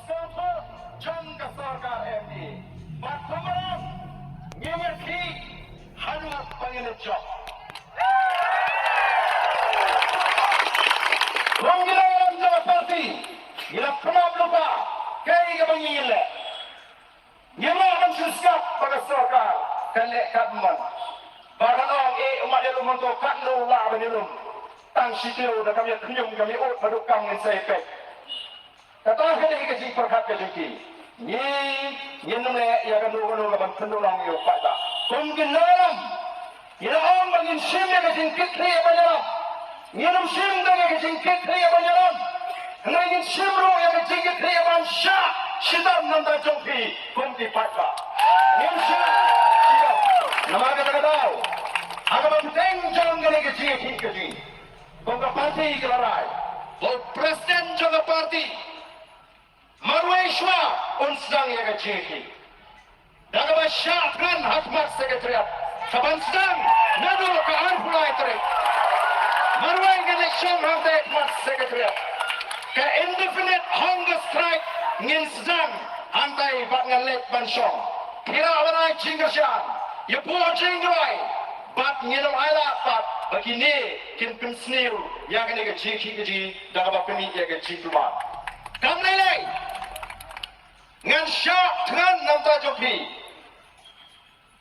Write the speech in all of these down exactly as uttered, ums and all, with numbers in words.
Sngewthuh jong ka sorkar M D A. Bad kumno ngin ïakhih haduh ba ngin ïa jop. Kum ki nongïalam jong ka party, ngi la pynlong lypa kaei kaba ngin leh. Ngim lah ban shu sngap ba ka sorkar kan leh katba mon. Ba kan ong, eh, u Mat Ïalum hangto katno lah ban ïalum. Tang shi taïew da kam ïa khñium kam ïa ud, haduh kam ngin sa ïa peit. Kata ka dei ka jingpyrkhat ka jong ki. Ngi, ngin ym leh ïa kano kano ka ban pyndonkam ïa u paidbah. Kum ki nongïalam, ngi la ong ba ngin shim ïa ka jingkitkhlieh ban ïalam. Ngin ym shim tang ïa ka jingkitkhlieh ban ïalam. Hynrei ngin shim ruh ïa ka jingkitkhlieh ban shah shitom na bynta jong phi kum ki paidbah. Ngin shah shitom. Namar kata ka daw, ha kaba bteng jong kane ka jingïakhih ka jong ngi, kum ka party ka la rai ba u president jong ka party marwei shuwa un sdang ïa ka jingïakhih da kaba shah thngan ha khmat Secretariat, kaban sdang naduh ka arphew lai tarik. Marwei ngan leit shong hangtai ha khmat Secretariat. Ka indefinite hunger strike ngin sdang hangtai bad ngan leit ban shong. Phi lah ban ai jingkyrshan, ïa phuh jingduwai, bad ngin ym ailad pat ba kine kin pynsniew ïa kane ka jingïakhih ka jong ngi da kaba pynmih ïa ka jingkulmar. Kam lei lei, ngan shah thngan na bynta jong phi.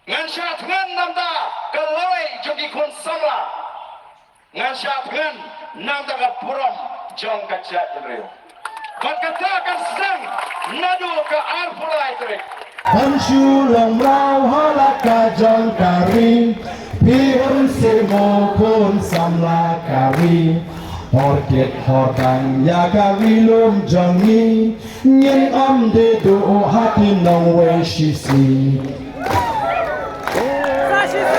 Ngan shah thngan na bynta ka lawei jong ki khun samla. Ngan shah thngan na bynta ka burom jong ka jaitbynriew. Bad kata kan sdang naduh ka arphew lai tarik. Ban shu long mraw ha la ka jong ka ri, phi hynriew mo khun samla ka ri. Hor kit hor tang ïa ka ri lum jong ngi, ngin ym dei duh ha ki nongwei shisha.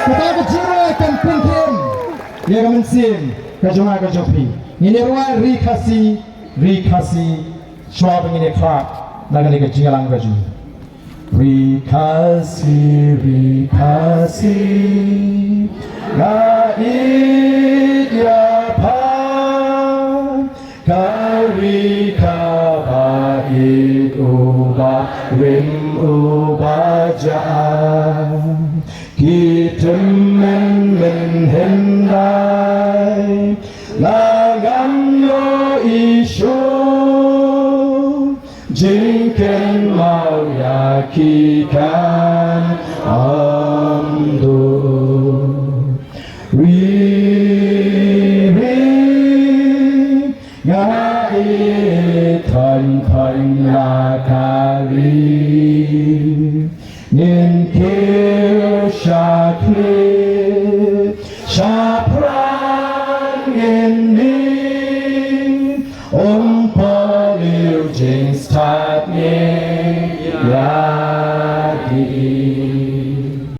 Kata ka jingrwai kan pynthiem ïa ka mynsiem ka jong nga ka jong phi. Ngin ïa rwai Ri Khasi, Ri Khasi, shuwa ba ngin ïa khlad na kane ka jingïalang ka jong ngi. Ri Khasi, Ri Khasi, nga ïeit ïa pha. Ka ri kaba ïeit uba rim uba jah, ki tymmen mynhyndai la ngam ïohi shuh, jingkynmaw ïa ki kan ym duh. Ri